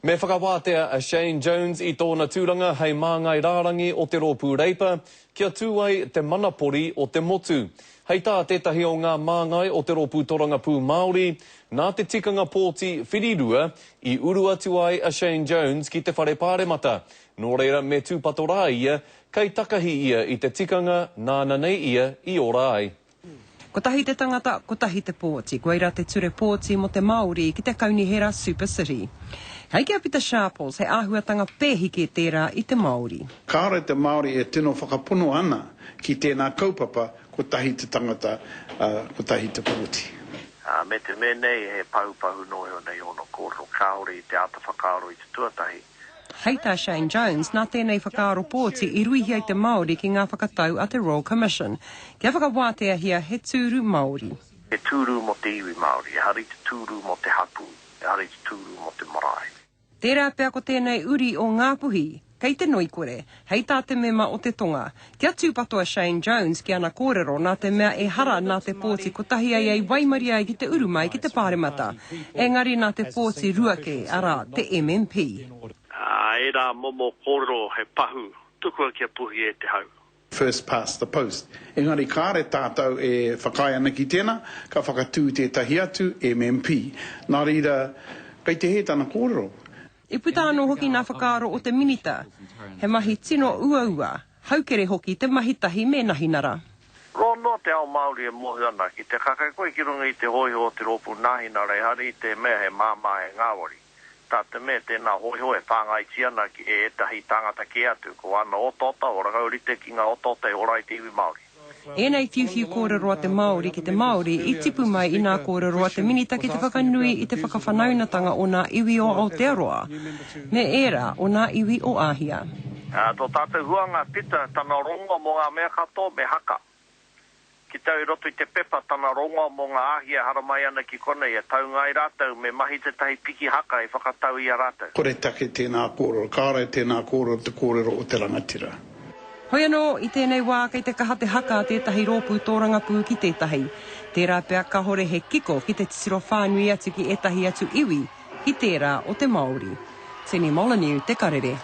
Me whakawātea a Shane Jones i tōna tūranga hei māngai rārangi o te Rōpū Reipa kia tū ai te manapori o te motu. Hei tā tētahi o ngā māngai o te Rōpū Torangapū Māori, nā te tikanga pōti whirirua i uru atu ai a Shane Jones ki te Whare Pāremata, nō reira me tūpato rā ia kei takahi ia i te tikanga nāna nei ia i ora ai. Kotahi te tangata, kotahi te pōti. Koirā te ture pōti mō te Māori ki te Kaunihera Super City. Hei ki a Pita Sharples, he āhuatanga pēhi kē tērā i te Māori. Kāore te Māori e tino whakapono ana ki tēnā kaupapa kotahi te tangata, kotahi te pōti. Ā, me te mea nei he pahupahu noa iho nei ōna kōrero, kāore i te āta whakaaro i te tuatahi. Hei tā Shane Jones, nā tēnei whakaaro pōti i ruihi ai te Māori ki ngā whakatau a te Royal Commission, kia whakawāteahia he tūru Māori. He tūru mō te iwi Māori, ehara i te tūru mō te hapū, ehara i te tūru mō te marae. Tērā pea ko tēnei uri o Ngāpuhi, kei te ngoikore, hei tā te mema o te tonga. Kia tūpato a Shane Jones ki ana kōrero nā te mea ehara nā te pōti kotahi ai ei waimarie ai ki te uru mai ki te Pāremata, engari nā te pōti ruakē, arā, te MMP. Ā, ērā momo kōrero he pahu, tukua kia puhi e te hau. First past the post. Engari kāre tātou e whakaae ana ki tēnā, ka whakatū tētahi atu MMP. Nā reira, kei te hē tana kōrero. I puta anō hoki nā whakaaro o te Minita, he mahi tino uaua, haukere hoki te mahi tahi me Nahinara. Roa noa te ao Māori e mōhio ana, ki te kake koe ki runga i te hōiho o te rōpū Nāhinara ehara i te mea he māmā he ngāwari. Tā te mea tēnā hōiho e whāngaitia ana ki e ētahi tāngata kē atu, ko āna otaota, o rakau rite ki ngā otaota e ora ai te iwi Māori. Ēnei whiuwhiu kōrero a te Māori ki te Māori i tipu mai i nā kōrero a te Minita ki te whakanui i te whakawhanaunatanga o nā iwi o Aotearoa me ērā o nā iwi o Āhia. Ā, tō tātou huanga, Pita, tana rongoa mō ngā mea katoa me haka. Ki tau i roto i te pepa tana rongoa mō ngā āhia e haramai ana ki konei, e taunga ai rātou, me mahi tētahi piki haka hei whakatau i a rātou. Kore take tēnā kōrero, kāore tēnā kōrero te kōrero o te rangatira. Hoi anō, i tēnei wā kei te kaha te haka a tētahi rōpū tōrangapū ki tētahi. Tērā pea kahore he kiko ki te titiro whānui atu ki ētahi atu iwi, ki tērā o te Māori. Tini Molyneux, Te Karere.